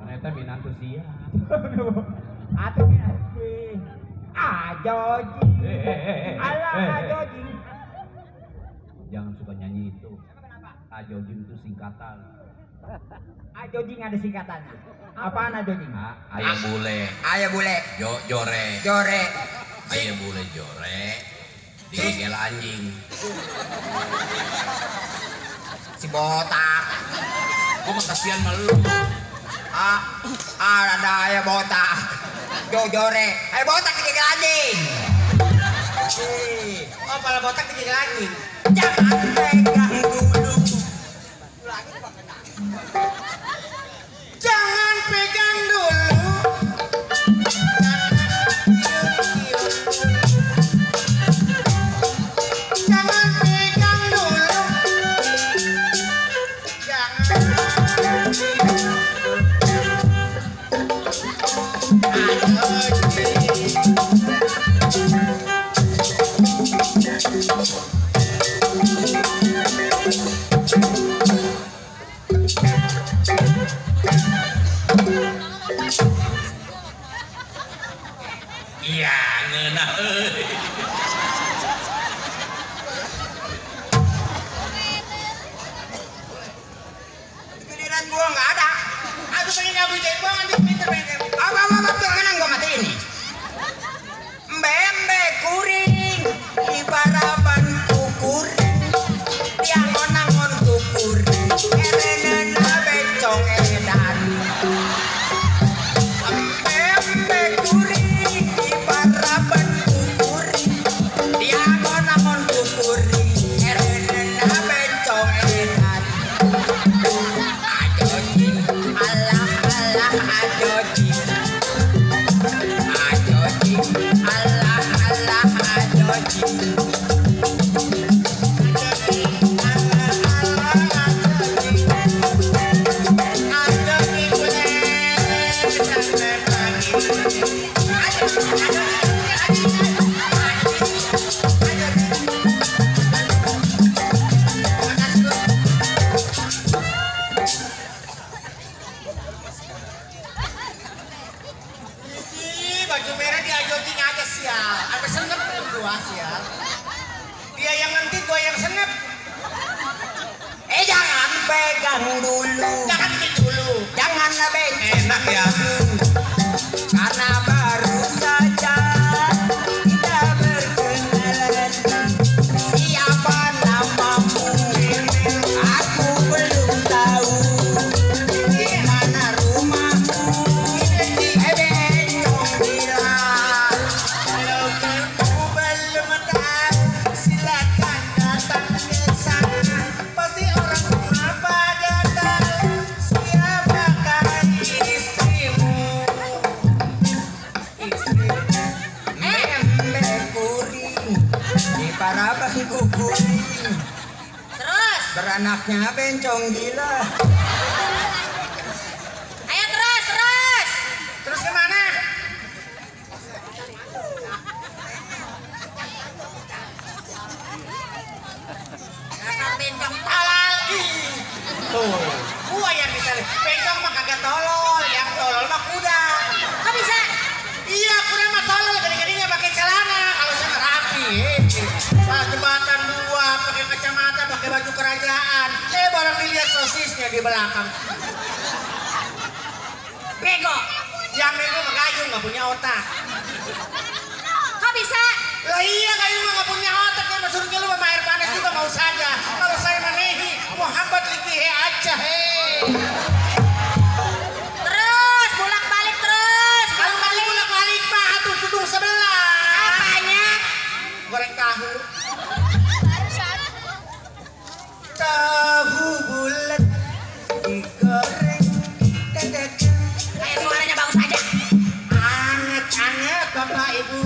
Ternyata minat usia. Atunya Ajojing. Alah Ajojing. Jangan suka nyanyi itu. Ajojing itu singkatan. Ajojing ada singkatannya. Apaan Ajojing? Ayah bule. Ayah bule. Jore. Jore. Ayah bule jore. Digigil anjing. Si botak. Gua mah kasihan sama lu. Ada ayah botak. Jore. Ayah botak digigil anjing. Oh, pala botak digigil anjing. Jangan pegang dulu. Jangan pegang dulu. Jangan pegang dulu. Iya, ngeunah euy. Giliran gua nggak ada. Aku pengen ngaku jadi gua nganti pinter pengen. Apa jangan gua mati ini. Mbembe kuring di paraban kukur. Tiang onangon kukur. Erenena bencong edan. Mbembe kuring di paraban kukur. Tiang onangon kukur. Erenena bencong edan. Ajojing, alah ajojing. Ajojing, alah ajojing. Baju merah dia jogging aja sial. Apa senep gua sial. Dia yang nanti gua yang senep. Jangan pegang dulu. Jangan gitu dulu. Jangan bencong. Enak ya. Karena baru saja kita berkenalan. Siapa namamu? Aku belum tahu. Di mana rumahmu? Bencong bilang. Kalau kamu belum tahu, silakan datang ke sana. Pasti orang tua pada tahu siapakah istrimu. Embe kuring di paraban kuring. Terus, Beranaknya bencong gila. ayo terus. Terus kemana? Dasar bencong tolol. Tuh, gua yang misalnya pegang mah kagak tolol, yang tolol mah kuda. Kok bisa? Iya, kuda mah tolol, gede-gedenya pakai celana. Kalau saya mah rapi, jembatan dua, pakai kacamata, pakai baju kerajaan. Barang dilihat sosisnya di belakang. Bego. Yang itu mah gayung, nggak punya otak. Kok bisa? Lah iya, gayung mah nggak punya otak. Dia suruh lu sama air panas juga mau saja. Kalau saya menehi, Muhammad likihe aja, Terus, bolak-balik terus. Kalau balik bolak-balik mah atuh tudung sebelah. Apanya? Goreng tahu. Tahu bulat digoreng dedek. Kayak suaranya bagus aja. Anget-anget Bapak Ibu.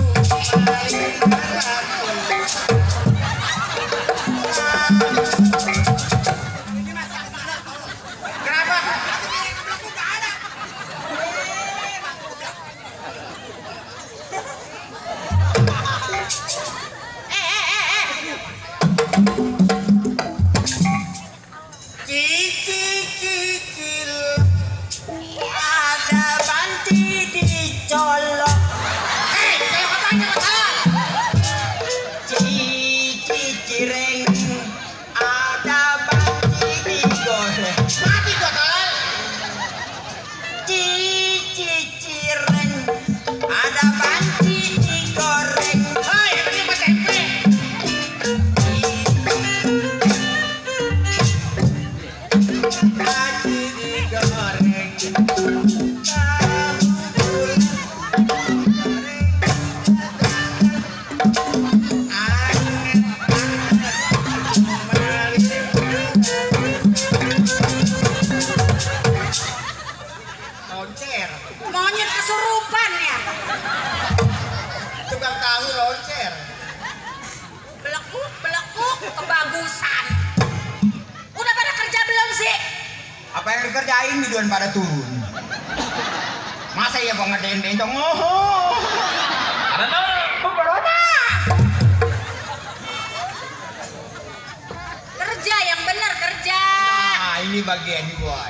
Loncer. Monyet kesurupan ya. Tukang tahu loncer. Belekuk, kebagusan. Udah pada kerja belum sih? Apa yang dikerjain biduan pada turun. Masa ya kok ngedein bentong? Oh. Ada no. Kerja yang benar kerja. Nah, ini bagian gua.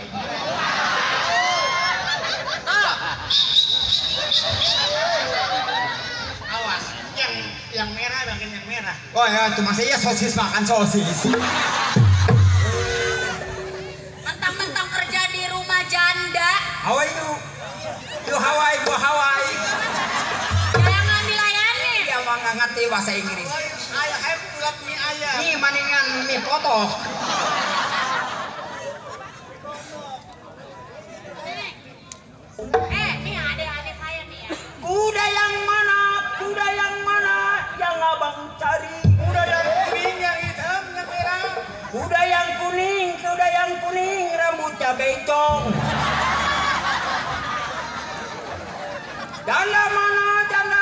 Awas, yang merah bagian yang merah. Oh ya, itu masa ya sosis makan sosis. Mentang-mentang kerja di rumah janda. How are you? You Hawaii, gua Hawaii. Jangan dilayani. Dia mah nggak ngerti bahasa Inggris. Ayah, bulat mie ayam. Nih maningan mie kotok. Nih adik-adik saya nih ya. Kuda yang mana? Kuda yang mana? Yang abang cari. Udah yang kuning, yang hitam, yang merah. Kuda yang kuning, rambutnya bencong. Janda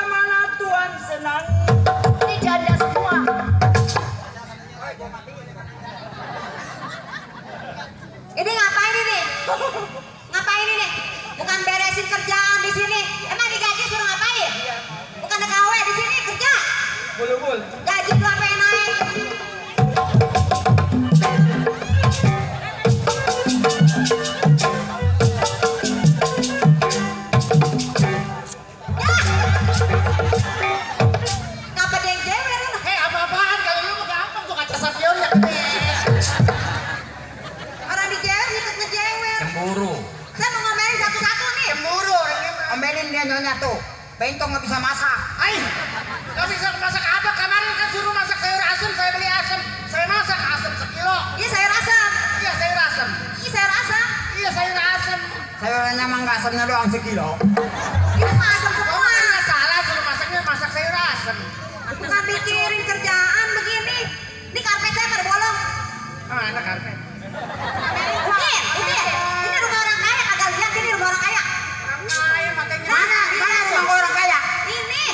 mana tuan senang. Ini janda semua. Ini ngapain ini? Ngapain ini? Bukan beresin kerjaan di sini. Emang digaji suruh ngapain? Bukan ada gawe di sini kerja. Bul. Gaji berapa yang naik? Ngapa dia yang jewer? Hei, apa-apaan kalau lu mah gampang tuh kaca sapionnya gede. Orang dijewer ikut ngejewer. Cemburu. Saya mau ngomelin satu-satu nih. Cemburu ini mah. Omelin dia nyonya tuh. Bentong nggak bisa masak. Ai, nggak bisa masak apa? Kemarin kan suruh masak sayur asem, saya beli asem. Saya masak asem sekilo. Iya sayur asam. Iya sayur asem. Iya sayur asam. Iya sayur asem. Sayurannya mah nggak asamnya doang sekilo. Itu mah asam Oh, semua. nggak salah suruh masaknya masak sayur asem. Bukan mikirin kerjaan begini. Ini karpet saya pada bolong. Ah, enak karpet. Udin. Ini rumah orang kaya. Kagak lihat ini rumah orang kaya. Kaya matanya. Mana rumah orang kaya? Ini.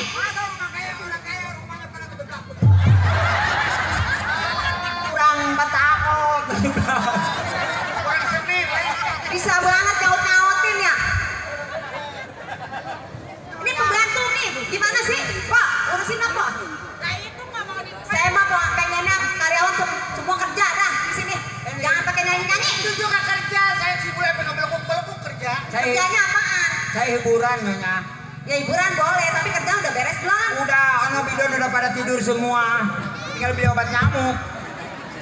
Kurang batakot. Kurang seni. Bisa banget nyaut-nyautin ya. Ini pembantu nih. Gimana sih? Pak, urusin apa? Saya mah pengennya karyawan semua kerja dah di sini. Jangan pakai nyanyi-nyanyi. Itu juga kerja. Saya sih boleh belekuk kerja. Kerjanya apaan? Saya hiburan nyonya. Ya hiburan boleh, tapi kerja udah beres belum? Udah, anak bidon udah pada tidur semua. Tinggal beli obat nyamuk.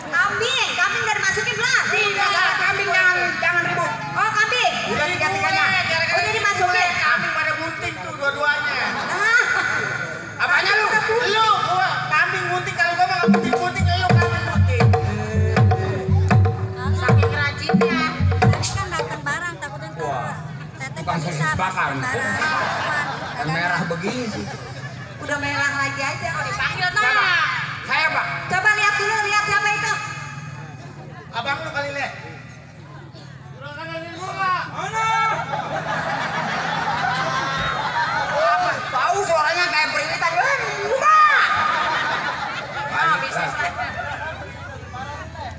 Kambing udah dimasukin belum? Tidak salah kambing, jangan ribut. Oh kambing. Udah tiga-tiganya. Oh jadi dimasukin. Kami pada bunting tuh dua-duanya. Ah, Apanya lu? Lu, gua kambing bunting kalau gua mah nggak bunting-bunting, lu kambing bunting. saking rajinnya. Tadi kan datang barang takutnya Wah, Teteh tukang nggak sosis bisa bakar. barang. Yang merah begini sih. Udah merah lagi aja kalau dipanggil Siapa? nah. Saya pak. Coba lihat dulu, lihat siapa itu. Abang lu kali lihat. Tahu suaranya kayak periwitan. Udah. Oh, bisa.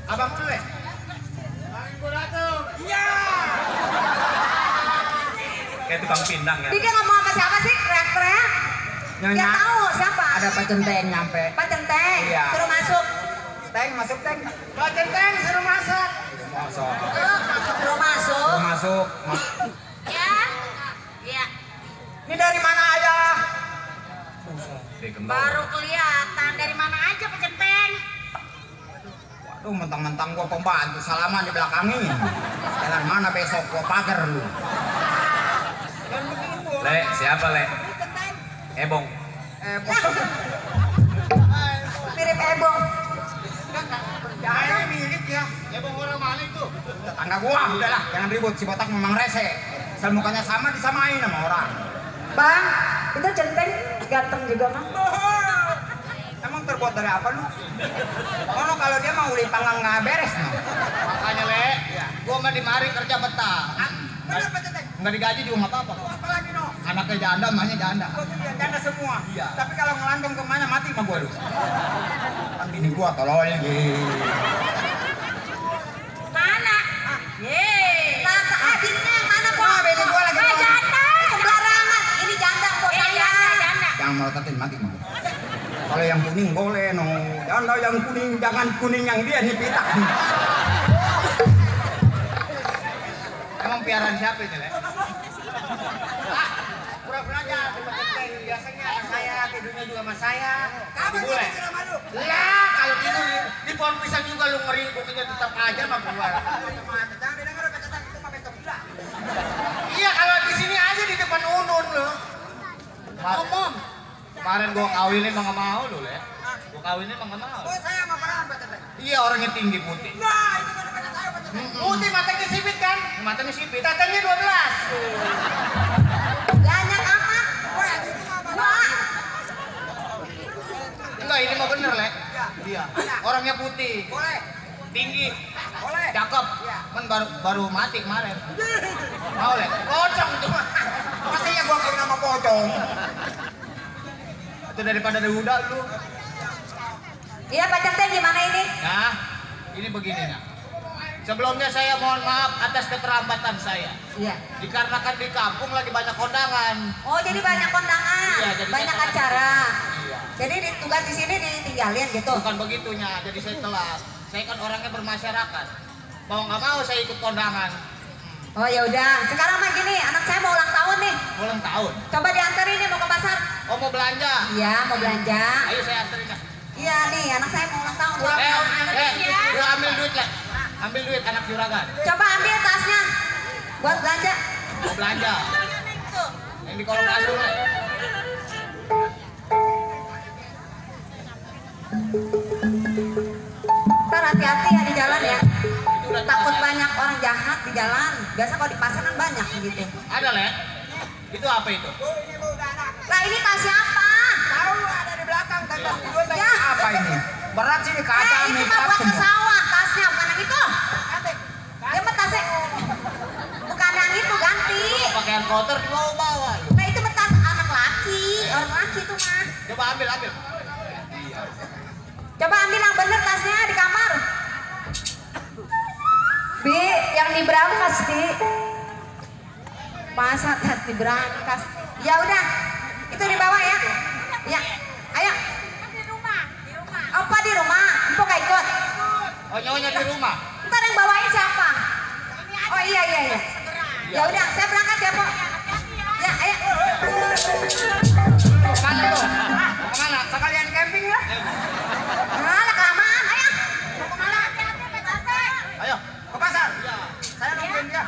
Abang lu ya? Iya. Kayak tukang pindang ya. Dia ngomong sama siapa sih? Teriak-teriak. Nyonya. Dia tahu siapa. Ada Pak Centeng nyampe. Pak Centeng. Iya. Suruh masuk. Teng masuk teng. Pak Centeng suruh masak. Masuk. Suruh masuk. Masuk. Ya. Iya. Ini dari mana aja? Dari Kendal. Baru kelihatan dari mana aja Pak Centeng. Waduh, mentang-mentang gua pembantu salaman di belakangin. Jalan mana besok gua pagar lu. Dan begitu. Le, siapa Le? Ebong. Mirip Ebong. Kayaknya mirip ya. Ya bang orang maling tuh. tetangga gua. Udahlah, jangan ribut. Si botak memang rese. Asal mukanya sama disamain sama orang. Bang, itu centeng ganteng juga mah. Emang terbuat dari apa lu? Oh, kalau dia mau uli panggang nggak beres no. Makanya Le, gua mah di mari kerja betah. Bener Pak Teteh. Nggak digaji juga nggak apa-apa. Apa lagi no? Anaknya janda, mahnya janda. Janda semua. Iya. Tapi kalau ngelandung kemana mati mah gua lu. Kan bini gua tolol gitu. Mana? Yeay. Tante adiknya yang mana kok? Bini gua lagi. Janda. Sembarangan. Ini janda kok saya. Jangan melototin mati mah. Kalau yang kuning boleh no. Janda yang kuning, jangan kuning yang dia nih pitak. Emang piaraan siapa ini Le? Pura-pura aja Pak Teteh. Biasanya sama saya, tidurnya juga sama saya. Kapan boleh? Lah, kalau tidur di pohon pisang juga lu ngeri, buktinya tetap aja mah gua. Jangan didengar Pak Teteh, itu mah betok gila. Iya, kalau di sini aja di depan Unun lo. Ngomong. Kemarin gua kawinin mah nggak mau lu Le. Gua kawinin mah nggak mau. Oh, saya sama perawan Pak Teteh. Iya, orangnya tinggi putih. Nah, itu kan pacar saya Pak Teteh. Putih matanya sipit kan? Matanya sipit. Tatanya 12. Banyak amat. Wah, itu mah Pak. Wah. Enggak, ini mah bener Le. Iya. Orangnya putih. Boleh. Tinggi. Boleh. Cakep. Kan baru mati kemarin. Mau Le? Pocong tuh mah. Masa ya gua kawin sama pocong? Itu daripada udah lu. Iya Pak Teteh gimana ini? Nah, ini begininya. Sebelumnya saya mohon maaf atas keterlambatan saya. Iya. Dikarenakan di kampung lagi banyak kondangan. Oh jadi banyak kondangan, Iya, jadi banyak saya- acara. Iya. Jadi tugas di sini ditinggalin gitu. Bukan begitunya, jadi saya telat. Saya kan orangnya bermasyarakat. Mau nggak mau saya ikut kondangan. Oh ya udah. Sekarang mah gini, anak saya mau ulang tahun nih. Ulang tahun. Coba dianterin nih mau ke pasar. Oh mau belanja? Iya mau belanja. Ayo saya anterin ya. Iya nih anak saya mau ulang tahun. Lu ambil duit lah. Ambil duit anak juragan. Coba ambil tasnya buat belanja. Mau belanja. Yang di kolong kasur lah. Ntar hati-hati ya di jalan ya. Itu udah Takut tahu. banyak orang jahat di jalan. Biasa kalau di pasar kan banyak gitu. Ada Le. Itu apa itu? Oh, ini Bu udah anak. Lah ini tasnya apa? Tahu ada di belakang tanda dua tanda. Ya. Apa ini? Berat sih kaca Ini nih mah buat ke semua. sawah tasnya bukan yang itu. Ya mah tasnya. Bukan yang itu ganti. Pakaian kotor dibawa-bawa. Nah itu mah tas anak laki. Orang laki itu mah. Coba ambil. Coba ambil yang bener tasnya di kamar. Bi, yang di berangkas Bi. Masa tas di berangkas? Ya udah, itu dibawa ya. Ya, ayo. Di rumah. Apa di rumah? Empok gak ikut. Oh nyonya di rumah. Ntar yang bawain siapa? Oh iya. Ya udah, saya berangkat ya Pok. Ya, ayo. Kemana lu? Kemana? Sekalian camping ya. Nah, kelamaan, ayo. Mau kemana? Ayo. Ke pasar. Saya nungguin dia.